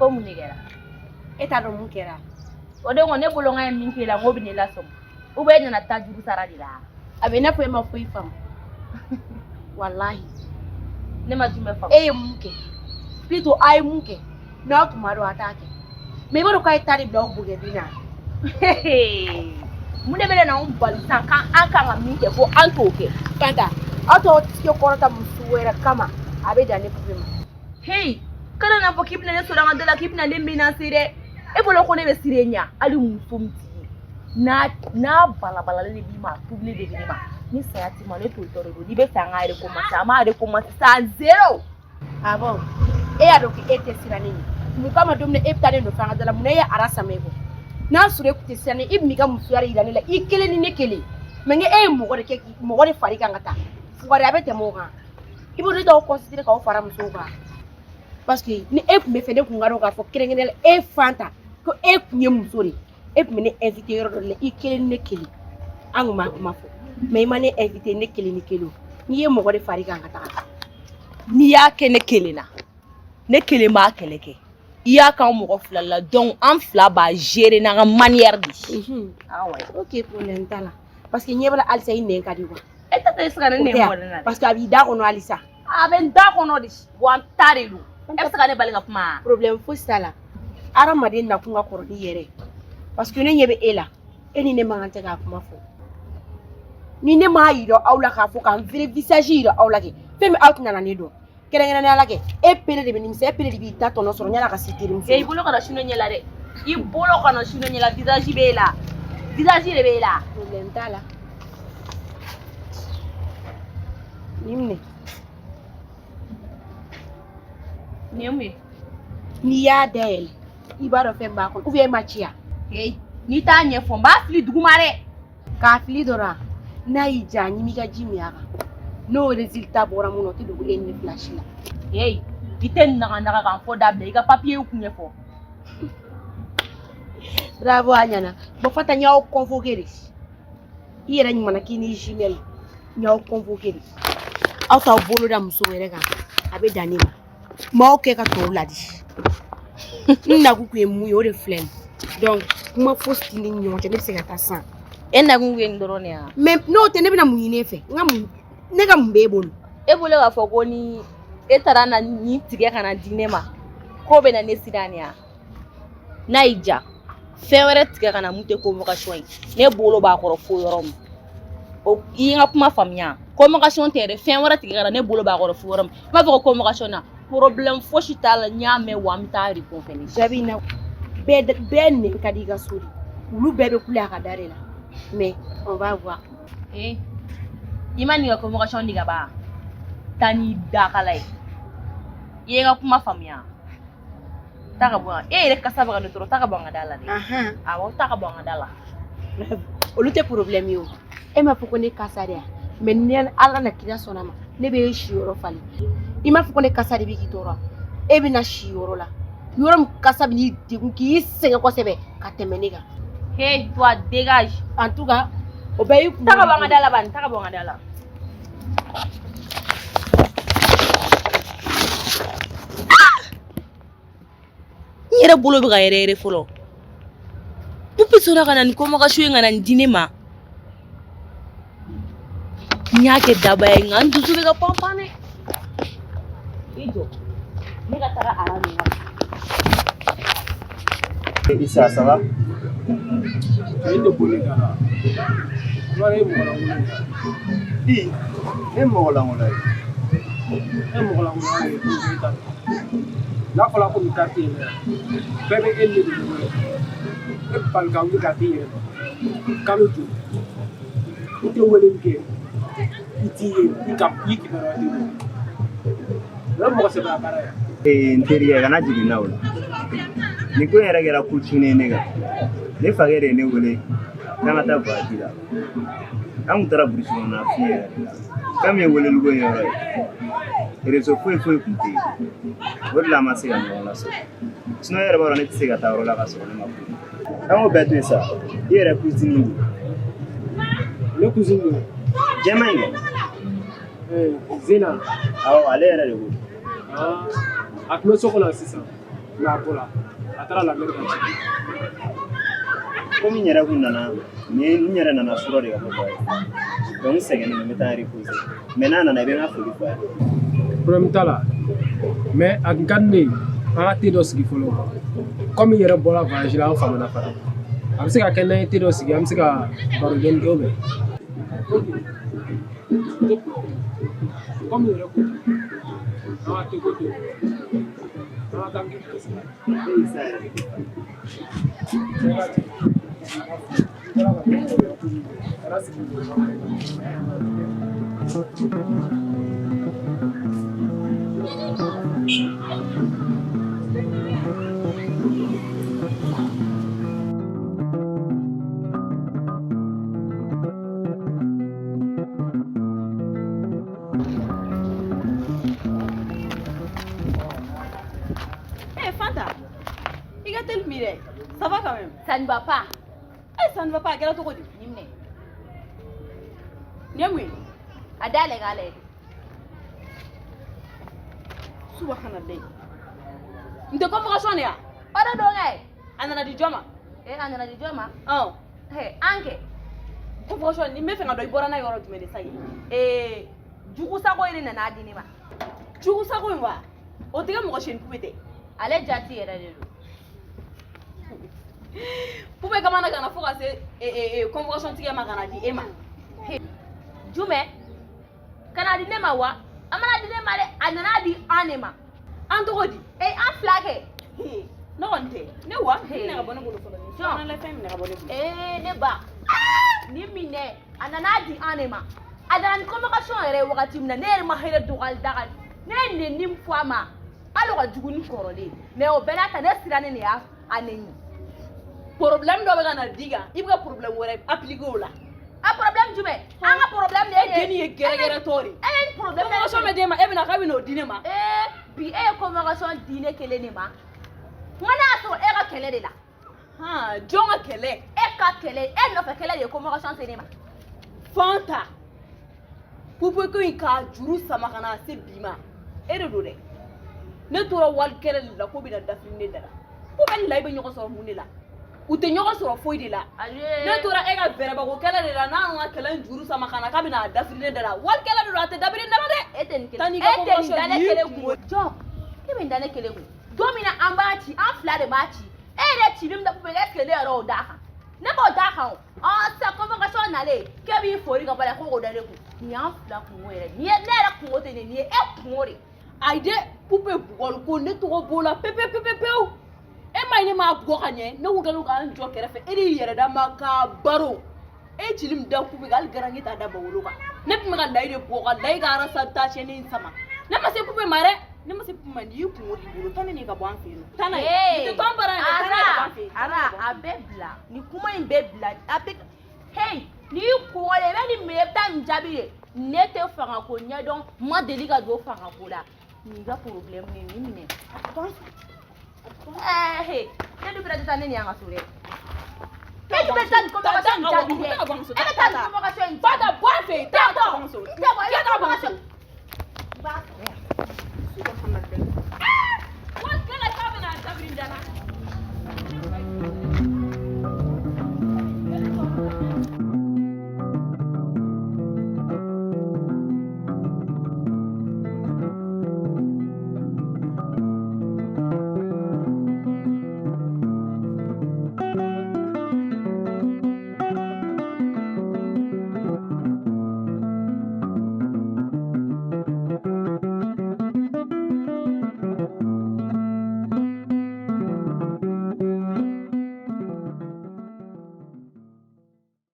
Ko mun de kɛra? E t'a dɔn mun kɛra? O de ko ne bolo n ka ye min k'e la, n ko bɛ ne lasɔmi. Ou bien e nana taa juru sara de la? A bɛ i n'a fɔ e ma foyi faamu. Walahi. Ne ma jumɛn faamu? E ye mun kɛ? Plutôt a ye mun kɛ? N'aw tun b'a dɔn a t'a kɛ. Mais i b'a dɔn k'a ye ta de bila aw bugɛbin na. Mun de bɛ na anw bali sisan k'an kan ka min kɛ ko an t'o kɛ? Fanta, aw t'aw tigɛ kɔrɔta muso wɛrɛ kama, a bɛ dan ne Pupe ma. Hey, kana n'a fɔ k'i bɛna ne sɔrɔ an ka da la k'i bɛna ne menacer dɛ. E bolo ko ne bɛ siran e ɲɛ, hali muso min tigi n'a balabalalen de b'i ma, a tubilen de bɛ ne ma. Ni saya t'i ma, ne tolitɔ de don. N'i bɛ fɛ an ka recommencer, an b'a recommencer à zéro. Ah bon? E y'a dɔn k'e tɛ siran ne ɲɛ. Mun kama don min na e bɛ taa ne nɔfɛ an ka da la, mun na e ye ara sama e kɔ? N'a sɔrɔ e tun tɛ siran ne, i tun b'i ka musoya de yira ne la, i kelen ni ne kelen. Mais e ye mɔgɔ de kɛ k'i mɔgɔ de fari kan ka taa. Fugariya bɛ tɛmɛ o kan. I b'o de t'aw considérer k'aw fara musow kan. Parce que ni e tun bɛ fɛ ne kun ka dɔn k'a fɔ kɛrɛnkɛrɛnnenya la e Fanta ko e tun ye muso de ye. E tun bɛ ne invité yɔrɔ dɔ de la i kelen ni ne kelen. An tun b'a kuma fɔ. Mais i ma ne invité ne kelen ni kelen. N'i ye mɔgɔ de fari kan ka taga. N'i y'a kɛ ne kelen na, ne kelen b'a kɛlɛ kɛ. I y'a k'an mɔgɔ fila la, donc an fila b'a gérer n'an ka manière de ye. Ah ouais. Ok, problème t'a la. Parce que ɲɛ b'a la halisa i nɛn ka di quoi. E ta tɛ se ka ne nɛn bɔ ne na dɛ. Parce que a b'i da kɔnɔ halisa. A bɛ n da kɔnɔ de, wa n ta de don. E bɛ se ka ne bali ka kuma? Problème fosi t'a la. Hadamaden nakun ka kɔrɔ n'i yɛrɛ ye. Parce que ne ɲɛ bɛ e la, e ni ne man kan tɛ k'a kuma fɔ. Ni ne m'a yira aw la k'a fɔ k'an vrai visage yira aw la kɛ, fɛn min aw tɛna na ne dɔn. Kɛrɛnkɛrɛnnenya la kɛ, e pele de bɛ nimisa, e pele de b'i ta tɔnɔ sɔrɔ yan'a ka se terimuso. I bolo kana su ne ɲɛ la dɛ. I bolo kana su ne ɲɛ la, visage b'e la. Visage de b'e la. Problème t'a la. Nin minɛ. Nin ye mun ye? N'i y'a dayɛlɛ, i b'a dɔn fɛn b'a kɔnɔ ou bien e ma ci yan? Hey, n'i t'a ɲɛfɔ n b'a fili duguma dɛ. K'a fili dɔrɔn, n'a y'i diya ɲimi ka ji min a kan. N'o résultat bɔra mun na, o tɛ dogo e ni ne fila si la. Hey, i tɛ naga naga k'an fɔ dabila, i ka papier kun ɲɛfɔ. Bravo, a ɲɛna. Bon Fanta, n y'aw convoqué de. I yɛrɛ ɲuman na k'i ni jumelle, n y'aw convoqué de. Aw t'aw bolo da muso wɛrɛ kan, a bɛ dan ne ma. M'aw kɛ ka tɔw ladi. N nakun kun ye mun ye, o de filɛ nin ye. Donc kuma fosi tɛ ne ni ɲɔgɔn cɛ, ne bɛ se ka taa sisan. E nakun ye nin dɔrɔn de ye wa? Mais n'o tɛ, ne bɛna mun ɲini e fɛ? N ka mun, ne ka mun b'e bolo? E bolo k'a fɔ ko ni e taara na nin tigɛ ka na di ne ma, k'o bɛ na ne siran de wa? N'a y'i diya, fɛn wɛrɛ tigɛ ka na mun tɛ convocation ye. Ne bolo b'a kɔrɔ fo yɔrɔ min. O i ye n ka kuma faamuya? Convocation tɛ dɛ, fɛn wɛrɛ tigɛ ka na ne bolo b'a kɔrɔ fo yɔrɔ min. I b'a fɔ ko convocation na, problème fosi t'a la, n y'a mɛn wa an bɛ taa répond fɛnɛ. Jaabi in na, bɛɛ nɛn ka di i ka so de. Olu bɛɛ bɛ kule a ka da de la. Mais on va voir. Eh, i ma nin ka convocation di ka ban? Taa n'i dakala ye. I ye n ka kuma faamuya? Taa ka bɔ yan. E yɛrɛ kasa bɛ ka ne tɔɔrɔ, taa ka bɔ an ka da la dɛ. Awɔ, taa ka bɔ an ka da la. Olu tɛ problème ye o. E m'a fɔ ko ne kasa de ya? Mais ni Ala na kira sɔnna ma, ne bɛ e siyɔrɔ falen. I m'a fɔ ko ne kasa de bɛ k'i tɔɔrɔ. E bɛna si yɔrɔ la. Yɔrɔ min kasa bɛ n'i degun k'i sɛgɛn kosɛbɛ ka tɛmɛ ne kan. Hey, toi, dégage. En tout cas, o bɛɛ y'i kunkolo. Taa ka bɔ an ka da la bani, taa ka bɔ an ka da la. N yɛrɛ bolo bɛ ka yɛrɛ yɛrɛ fɔlɔ. Pupe sɔnna ka na nin convocation ye ka na nin di ne ma. N y'a kɛ daba ye nka n dusu bɛ ka pan pan dɛ. I jɔ, ne ka taga ara min na. Issa, ça va? E tɛ boli ka na. Kuma e mɔgɔ lankolon ye. I, ne mɔgɔ lankolon ye. E mɔgɔ lankolon ye ko e ta. N'a fɔra ko nin quartier in na yan, bɛɛ bɛ e ni ne de ɲɔgɔn ye. E bali ka wuli ka t'i yɛrɛ dɔn. Kalo joli? I tɛ weleli kɛ. I t'i ye, i ka i kibaruya t'i bolo. O ye mɔgɔ sɛbɛya baara ye. Ee, n terikɛ, kana jigin n na o la. Nin ko in yɛrɛ kɛra ko cunnen ye ne kan. Ne fakɛ de ye ne wele k'an ka taa voyage la. An kun taara burusi kɔnɔna fiɲɛ yɛrɛ de la. Fɛn min ye weleli ko in yɔrɔ ye, réseau foyi foyi tun tɛ yen. O de la an ma se ka ɲɔgɔn lasɔrɔ. Sinon e yɛrɛ b'a dɔn ne tɛ se ka taa yɔrɔ la ka sɔrɔ ne ma kuma. An k'o bɛɛ to yen sa. I yɛrɛ cousine don. Ne cousine don. Jɛman in kɛ. Zena. Awɔ, ale yɛrɛ de ko. A tun bɛ so kɔnɔ sisan. Mais a bɔra, a taara la mer ka ci. Komi n yɛrɛ kun nana ni n yɛrɛ nana sura de ka bɔ voyage, donc n sɛgɛnnen don, n bɛ taa n reposer, mais n'a nana i bɛ n ka foli fɔ a ye. Problème t'a la, mais a kun ka di ne ye an ka te dɔ sigi fɔlɔ. Komi i yɛrɛ bɔra voyage la, an famana fana. A bɛ se ka kɛ n'an ye te dɔ sigi, an bɛ se ka baro dɔɔni kɛ ou bien. Ok. Komi i yɛrɛ ko ten, an ka te ko to yen. An ka taa n k'i bilasira. E y'i sa yɛrɛ de. Kana sigi. Eh Fanta, i ka teli bi dɛ. Ça va quand même? Ça ne va pas. Eh, ça ne va pas, a kɛra cogo di? Nin minɛ. Nin ye mun ye? A dayɛlɛ k'a lajɛ. Subahanallahi. Nin tɛ convocation de ye wa? O de don kɛ. A nana di jɔn ma? E a nana di jɔn ma? Ɔn. He, an kɛ. Convocation ni n bɛ fɛ ka dɔn i bɔra n'a ye yɔrɔ jumɛn de sa ye? Ee, jugu sago in de nana di ne ma. Jugu sago in wa? O tɛ kɛ mɔgɔ seni Poupée tɛ. Ale jati yɛrɛ de don. Poupée kamana ka na fo ka se convocation tigɛ ma ka na di e ma. Jumɛn? Ka na di ne ma wa? A mana di ne ma dɛ, a nana di an de ma. An tɔgɔ di? Ee, an fila kɛ. Ne kɔni tɛ. Ne wa? Minɛ ka bɔ ne bolo fɔlɔ. Jɔn? Jɔn? Fɛn minɛ ka bɔ ne bolo. Ee, ne ba. Nin minɛ, a nana di an de ma. A nana ni convocation yɛrɛ ye wagati min na, ne yɛrɛ ma hɛrɛ dɔgɔyali da kan. Ne ye nɛni min fɔ a ma, hali o ka jugu ni kɔrɔlen ye. Mais o bɛɛ n'a ta, ne sirannen de y'a a nɛni. Problème dɔ bɛ ka na di kan, i bɛ ka problème wɛrɛ appliquer o la. A problème jumɛn? An ka problème de E ye denni ye gɛrɛgɛrɛtɔ de ye. E ye problème Convocation bɛ d'e ma, e bɛna k'a bɛ n'o di ne ma. Ee, bi e ye convocation di ne kelen de ma. N ko ne y'a sɔrɔ e ka kɛlɛ de la. Han, jɔn ka kɛlɛ? E ka kɛlɛ, e nɔfɛ kɛlɛ de ye convocation se ne ma. Fanta, Poupée ko in k'a juru sama ka na se bi ma, e de don dɛ. Ne tora wali kɛlɛ de la ko bɛna dafiri ne da la. Poupée ni Layi bɛ ɲɔgɔn sɔrɔ mun de la? U tɛ ɲɔgɔn sɔrɔ foyi de la. Ne tora e ka bɛrɛbako kɛlɛ de la, n'a nana kɛlɛ in juru sama ka na k'a bɛna a dafiri ne da la. Wali kɛlɛ de don, a tɛ dafiri ne da la dɛ. E tɛ nin Taa kelen, n'i e ka tɛ nin convocation da ne n'i kelen kun. kun. Jɔn, e bɛ nin da ne kelen kun. Don min na an b'a ci, an fila de b'a ci. E yɛrɛ cili min da Poupée, est ce que ne yɛrɛ y'o d'a kan? Ne b'o d'a kan o. Ɔ sisan convocation nalen, k'e b'i fori ka bɔ a la ko k'o da ne kun. Nin y'an fila kungo yɛrɛ. Nin ye ne yɛrɛ kungo tɛ nin ye, nin ye e kungo de ye. Ayi dɛ, Poupée bugɔli ko ne tɔgɔ b'o la pepe pepe pewu. E ma ye ne m'a bugɔ ka ɲɛ, ne kun kɛlen don k'an jɔ kɛrɛfɛ, e de y'i yɛrɛ da ma k'a baro. E cili min da Poupée kan, hali garange t'a da bawolo kan. Ne tun bɛ ka Layi de bugɔ ka Layi ka arasa tacɛni in sama. Ne ma se Poupée ma dɛ, ne ma se Poupée ma. Nin y'i kungo de bolo, taa ne nin ka bɔ an fɛ yen nɔ. Taa n'a ye, nin tɛ to an bara yan dɛ, taa n'a ye ka bɔ an fɛ yen. Ara, a bɛɛ bila. Nin kuma in bɛɛ bila. A bɛ hey, n'i y'i kungo de, i bɛ nin minɛ, i bɛ taa nin jaabi de. Ne tɛ fangako ɲɛdɔn, n ma deli ka don fangako la. Nin ka problème ye, nin minɛ. Ɛɛ, ne dun fɛnɛ tɛ taa ne ni yan ka so dɛ. E dun bɛ taa nin convocation in jaabi dɛ. E bɛ taa nin convocation in jaabi. Fanta, bɔ an fɛ yen, taa Tɛ bɔ, bɔ an so. n tɛ bɔ, e bɛ Taa bɔ an so. convocation. I b'a sɔrɔ yan.